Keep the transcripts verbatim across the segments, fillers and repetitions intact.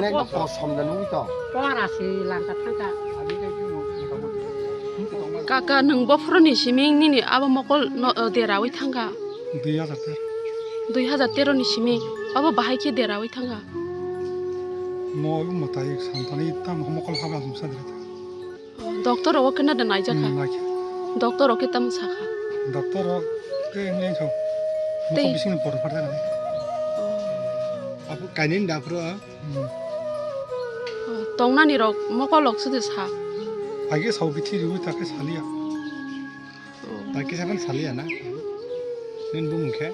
Ekdom kosom da nugwi to. Pora se langka thangka. Kaka, nwng bophoroni siming nini abo mokol no, eh, derawi thangka? Dui hajar tero. Dui hajar tero ni siming abo bahai khe derawi thangka? Mo abo mwtai samthani tamo mokol habla jumsa dera. Doctor rok khe nada naijak kha? Hmm, naikha. Doctor rok khe tamo sakha? Doctor rok khe nai sao. Tei? Mokol bising ni por phar jaga. Oh. Abo kainwi da phro. Hmm. Oh, tongnani rok mokol rok sudi sa? Age sao bithi riwi ta khe saliya. Oh. Ta kisa ban saliya na? Nini bumung khe?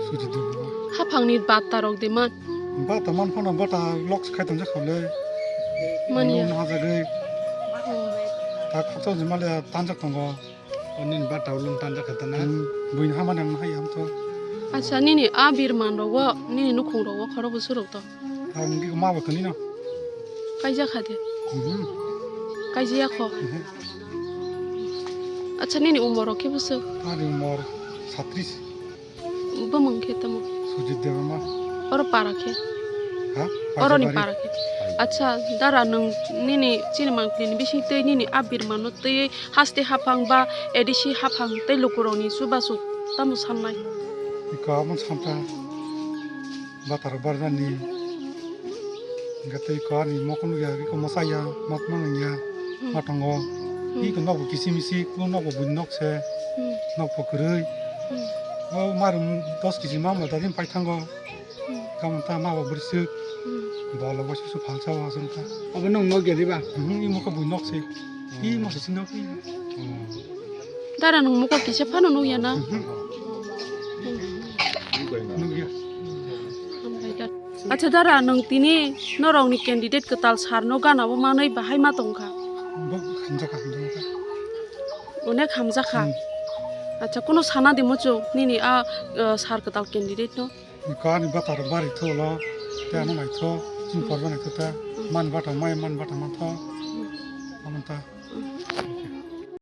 Suji Debbarma. Haphangni bata rok de man? Bata man phano bata lok khai tongjak kha le. Manya. Nung hajagwi. Oh. Ta khakchang jima le tanjak tongo. O nini bata ulung tanjak kha ta na? Hmm, buini hamani ang hai ang to. Acha, nini a birman rogo, nini nukhung rogo khoro busu rok to? Ang di ma ba kani no. Kaijak kha de? Mhm. Kaijak kho? Mhm. Acha, nini umor rok khe busu? Ani umor satris. Bumung khe tamo? Sujit Debbarma. Oro para khe? Ha? Oro ni Paisabari. Para khe. Acha, dara nwng nini chini mangpili ni bising tei nini a birman no tei haste haphang ba A D C haphang tei lukurokni chubachu tamo sannai? Iko amo santa batar barjani. Hingke tei iko ani mokol ya, iko masa ya, mat mang ya, hmm, ma tongo. Hmm. Iko nokbo kisi misi, iko nokbo buini nok se, hmm, nokbo kwrwi. Hmm. O marum dos kisi ma ma dadin pai thango. Hmm. Kamon ta ma bo bwrwi swk. Hmm. Bolo bo susu phalsa o aswk ta. Abo nwng nok ya diba? Hmm, imo khe buini nok se. Hmm. Imo se si nok. Hmm. Dara nwng mokol kisa phano nukya na? Mhm. Nukya. Hambai da. Acha dara, nwng tini norokni candidate kwtal sir no gana o manwi bahai ma tongkha? Bo hamjakha, hamjakha. Onek hamjakha? Hmm. Acha, kono sana de muchung nini a, uh, sir kwtal candidate no? Kani batar bari tholo, te ano naitho, chini porba naitho ta, hmm, man bata mai, man bata mantho, hmm, amo ta.